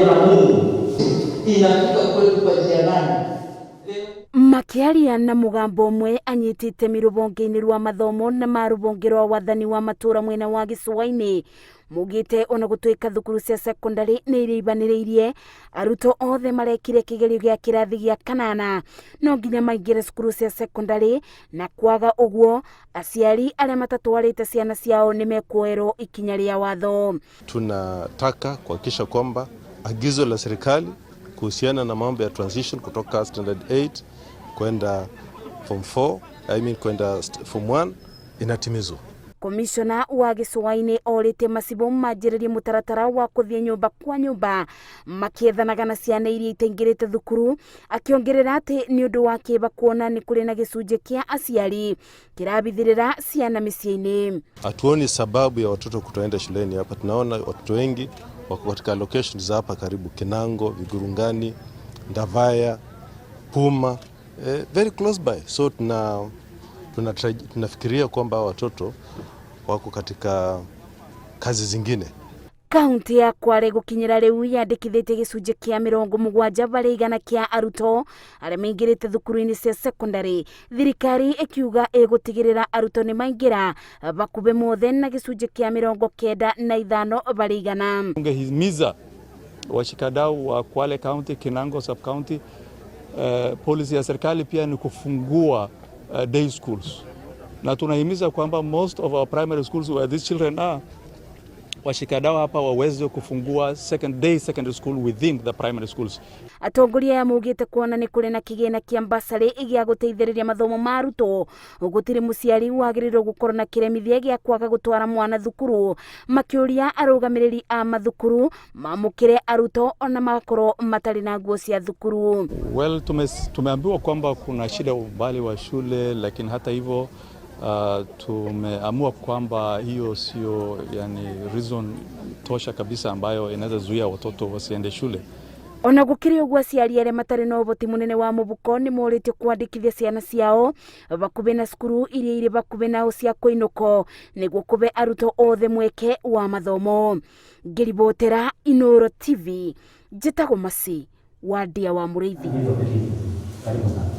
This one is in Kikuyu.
La Mungu inafika kwetu kwa njia gani? Makĩaria na mũgambo ũmwe anyiti itemi rũhonge-inĩ rwa mathomo na ma rũhonge rwa wathani wa matũra mwena wa gĩcũa-inĩ mugĩte ona gũtuĩka thukuru cia sekondari nĩ irĩibanĩrĩirie arutwo othe marekire kĩgerio gĩa kĩrathi gĩa kanana no nginya maingĩre cukuru cia sekondari na kwaga ũguo aciari arĩa matatwarĩte ciana ciao nĩ mekuoerwo ikinya rĩa watho. Tunataka kuhakikisha kwamba agizo la serikali kuhusiana na mambo ya transition kutoka standard 8 kwenda form 4, I mean kwenda form 1 inatimizwa. Komishona wa gĩcũa-inĩ orĩtie macibũ manjĩrĩrie mũtaratara wa kũthiĩ nyũmba kwa nyũmba makĩethanaga na ciana iria itaingĩrĩte thukuru, akĩongerera atĩ nĩ ũndũ wa kĩeba kuona nĩ kũrĩ na gĩcunjĩ kĩa aciari kĩrabithĩrĩra ciana mĩciĩ-inĩ. Hatuoni sababu ya watoto kutoenda shuleni hapa. Tunaona watoto wengi wako katika locations za hapa karibu, Kinango, Vigurungani, Ndavaya, Puma, very close by. So tunafikiria kwamba watoto wako katika kazi zingine. Kaunti ya Kwale gũkinyĩra rĩu yandĩkithĩtie gĩcunjĩ kĩa 70% kĩa arutwo arĩa maingĩrĩte thukuru-inĩ cia sekondari, thirikari ĩkiuga ĩgũtigĩrĩra arutwo nĩ maingĩra bakubĩ mothe na gĩcunjĩ kĩa 95%. Tungehimiza washikadau wa Kwale County, Kinango sub county, policy ya serikali pia ni kufungua day schools, na tunahimiza kwamba most of our primary schools where these children are, washikadau hapa waweze kufungua second day secondary school within the primary schools. Atongoria aya maugĩte kuona nĩ kũrĩ na kĩgĩna kĩa basarĩ gĩa gũteithĩrĩria mathomo ma arutwo, gũtirĩ mũciari wagĩrĩirwo gũkorwo na kĩremithia gĩa kwaga gũtwara mwana thukuru, makĩũria arũgamĩrĩri a mathukuru mamũkĩre arutwo ona magakorwo matarĩ na nguo cia thukuru. Well, tumeambiwa kwamba kuna shida umbali wa shule, lakini hata hivyo tumeamua kwamba hiyo sio, yani, reason tosha kabisa ambayo inaweza zuia watoto wasiende shule. Ona gũkĩrĩ ũguo, aciari arĩa matarĩ na ũhoti mũnene wa mũbuko nĩ morĩtio kwandĩkithia ciana ciao bakubĩ na cukuru iria irĩ bakubĩ nao cia kũinũko nĩguo kũbe arutwo othe mweke wa mathomo. Ngĩribotera Inooro TV, njĩtagwo Masi wa Ndia wa Mũrĩithi. Karibu sana.